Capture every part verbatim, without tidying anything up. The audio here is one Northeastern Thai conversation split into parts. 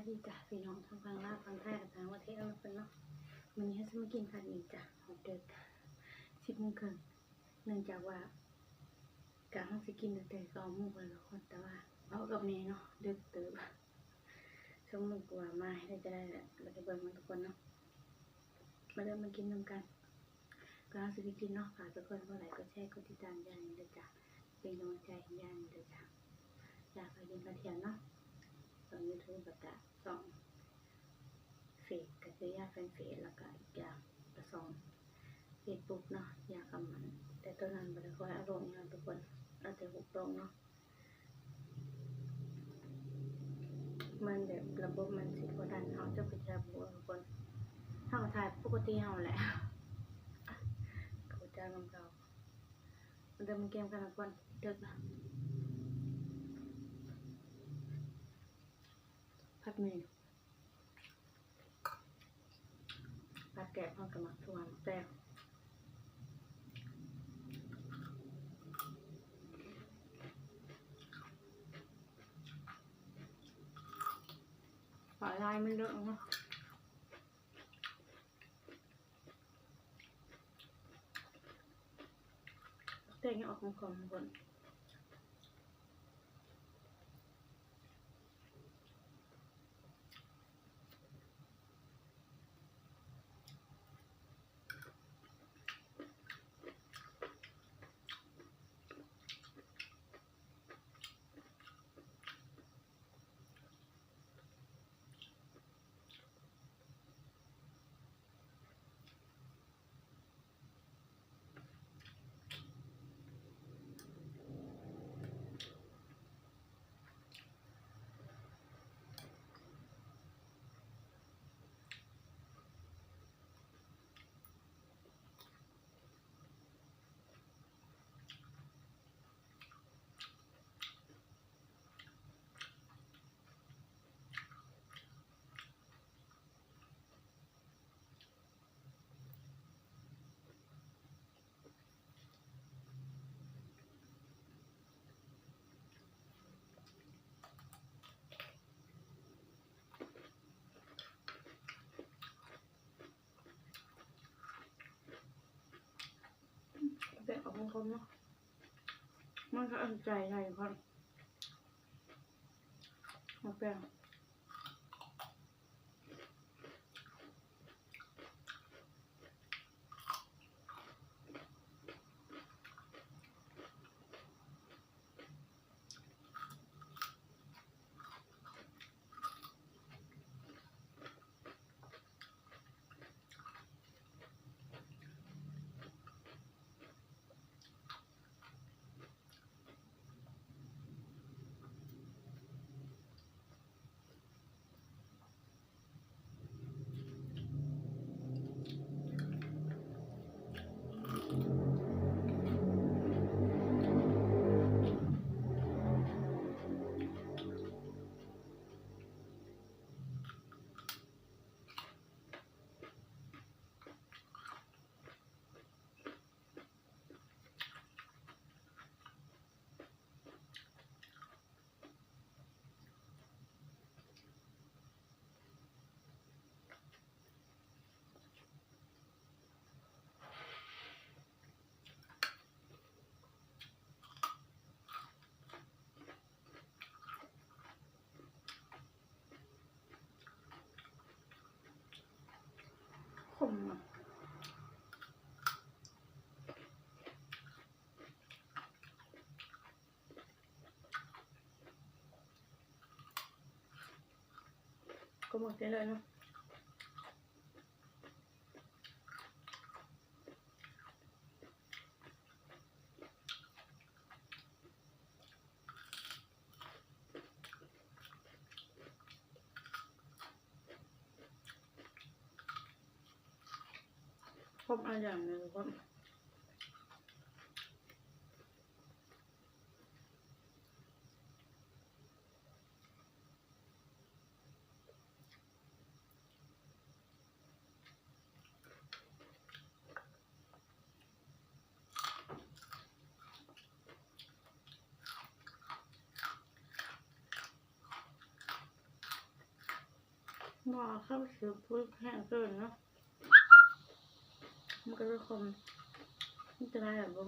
ดีจ้ะพี่น้องทั้งฝั่งลาวฝั่งไทยและต่างประเทศทุกคนเนาะ มื้อนี้เฮาสิมากินข้าวเหนียวจ้ะ ออกเดิก สิบโมงครึ่ง เนื่องจากว่า กะเฮาสิกินตั้งแต่เก้าโมงแล้วทุกคน แต่ว่าพ่อกับแม่เนาะ เดิกเติบ สองโมงกว่ามา เฮาจะได้แล้ว บ่ได้เบิ่งนำทุกคนเนาะ มาเด้อ มากินนำกัน ก่อนเฮาสิไปกินเนาะ ฝากทุกคนกดไลค์ กดแชร์ กดติดตามย่าหนิงเด้อจ้ะ เป็นกำลังใจให้ย่าหนิงเด้อจ้ะ อยากไปกินกระเทียมเนาะ ช่องยูทูบ แล้วก็ช่องเฟซ ก็คือย่าแฟนเฟซ แล้วก็อีกอย่างก็ช่องเฟซบุ๊กเนาะ ย่าคำมัน แต่ตอนนั้นบ่ได้ค่อยเอาลงหยังทุกคน เอาแต่ฮูปลงเนาะ มันแบบระบบมันสิบ่ทันเฮา เจ้าก็จะบ่ฮู้ทุกคน เฮาก็ถ่ายปกติเฮาแหละ ก็บ่จักนำเขา มันเดิมมันเกมกันละก่อน เดิกละ ผัดหมี่ ผัดแกง เฮาก็มักถั่วแซ่บ ปลาลายมันเยอะเนาะ แตงยังออกขมๆ ทุกคน แป้งออกคมๆ เนาะ มันก็อันใจใหญ่พอ เอาแป้ง ขมอะ ก็หมดได้เลยเนาะ ครบอะไรอย่างเลยทุกคน ข หม้อข้าวเสียพูดแห้งเกินเนาะ มันก็เลยคม มันจะได้แบบบ่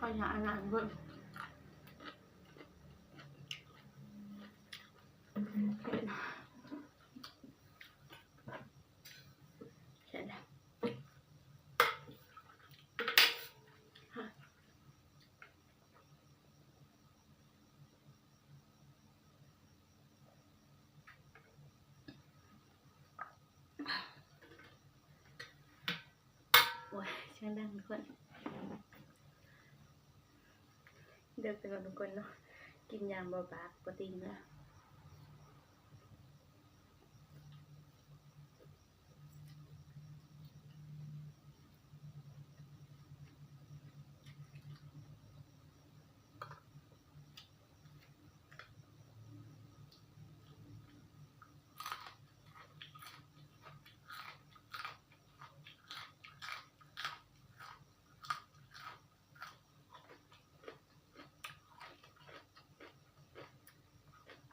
ข้อยอยากอันนั้นเบิ่ง เห็น เห็น โอ้ย เสียงดังทุกคน เดี๋ยวไปก่อนทุกคนเนาะ กินอย่างบ่ปากบ่ติงเนาะ เ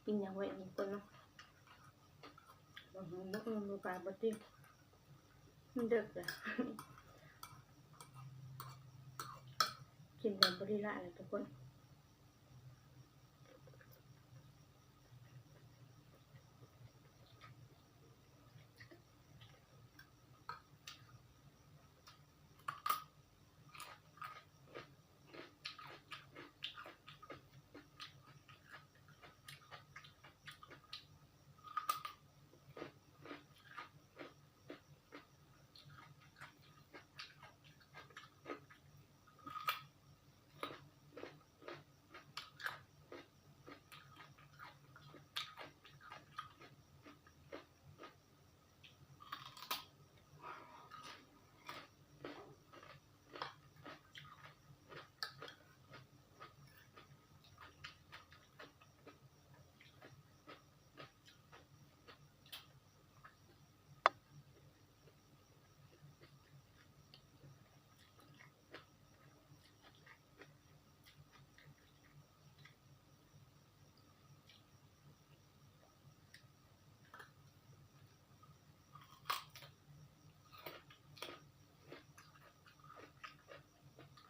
กินหยังไว้นี่ก่อนเนาะ บ่ฮู้ บ่ฮู้ บ่ปากบ่ติ มันดึกแล้ว กินแบบบ่ได้ละเลยทุกคน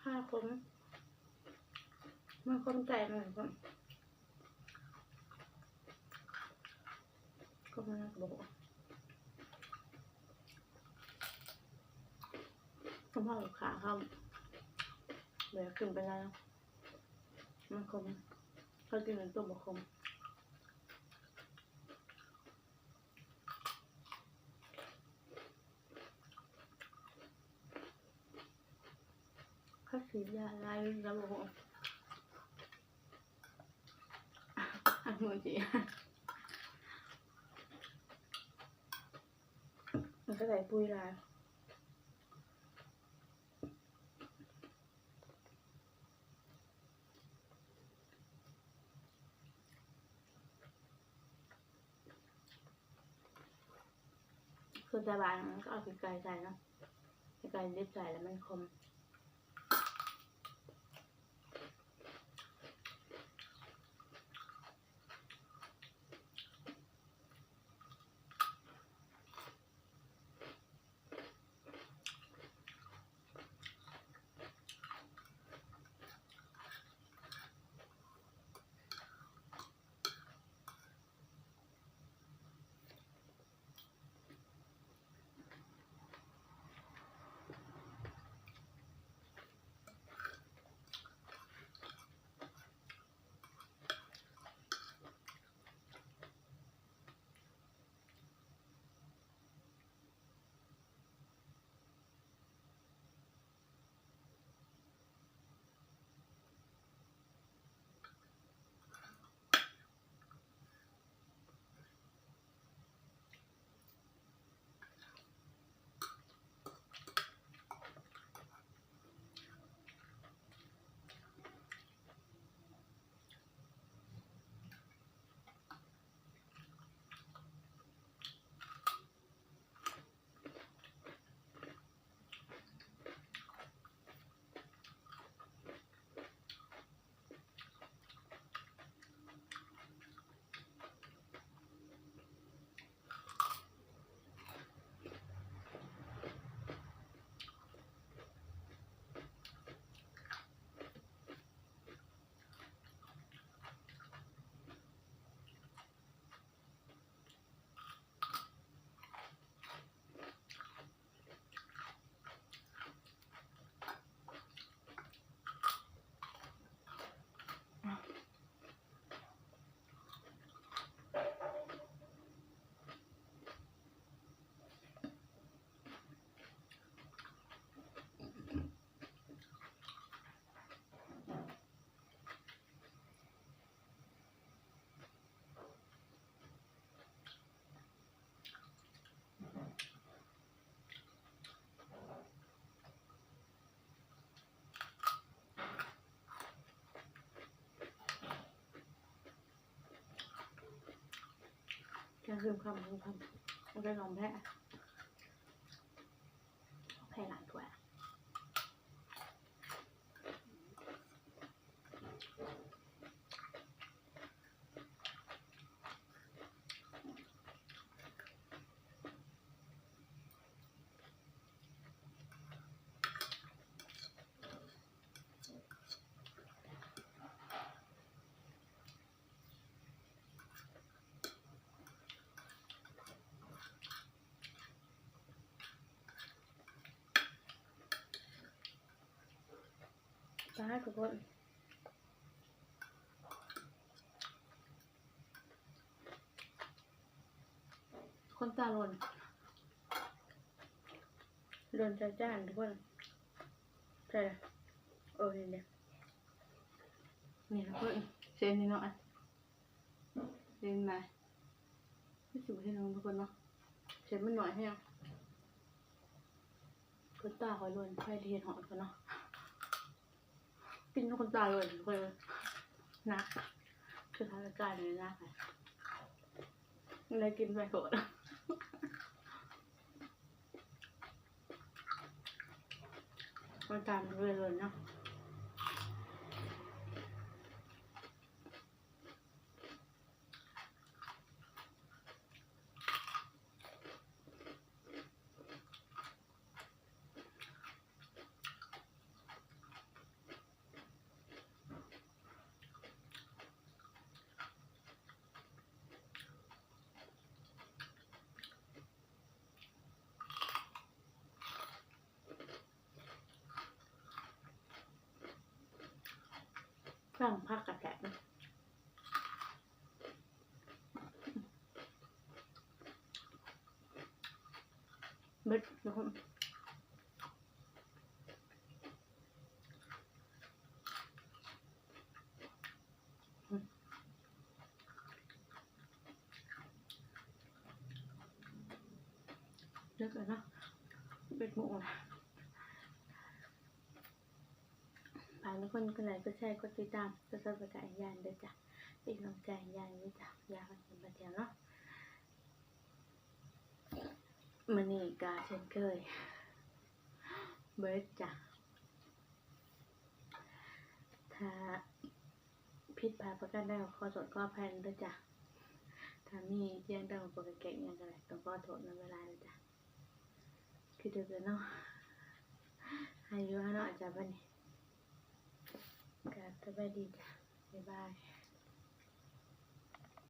ผ้าคลุม มันคลุมใจมันก็ ก็มันบอก ก็พ่อขาเขา เดี๋ยวขึ้นไปแล้ว มันคลุม เขากินเป็นตัวบกคลุม เขาฉีดยาอะไรแล้วบอกว่า อันมือจีมันก็ใส่ปุ๋ยลาย คือแต่บ้านมันก็เอาขี้ไก่ใส่เนาะ ขี้ไก่ดิบใส่แล้วมันคม จะลืมคำลืมคำ มันก็ลองแพ้ แพ้หลายกว่า ตาทุกคน คนตาหล่น หล่นใส่จานทุกคน ใช่ โอ้ยเนี่ย นี่ทุกคน เส้นน้อยๆ เส้นมา ไม่สิบเส้นทุกคนเนาะ เส้นมันน้อยแฮง คนตาคอยหล่น ใครที่เห็นหอดกันเนาะ กินคนตาหล่นทุกคน หนัก คือสถานการณ์เลยนะ อะไรกินไปโหด คนตามันเลยหล่นเนาะ สั่งผักกระแทกนะ เบิดทุกคน เลิกแล้วเนาะ เบิดหมูนะ ฝากทุกคนกดไลค์ กดแชร์ กดติดตาม กด Subscribe ให้ยายเด้อจ้ะ เป็นกำลังใจให้ยายเด้อจ้ะ ยายก็เห็นมาเที่ยวเนาะ มื้อนี้ก็เช่นเคย เบิดจ้ะ ถ้าผิดพลาดประการใดก็ขอโทษขออภัยเด้อจ้ะ ถ้ามีเสียงดังปกแกกหยังก็ได้ ต้องขอโทษนำหลายๆเด้อจ้ะ คือเดิมแล้วเนาะ ให้อยู่เนาะอาจารย์บัดนี้ ก็สบายดีจ้ะ บ๊ายบาย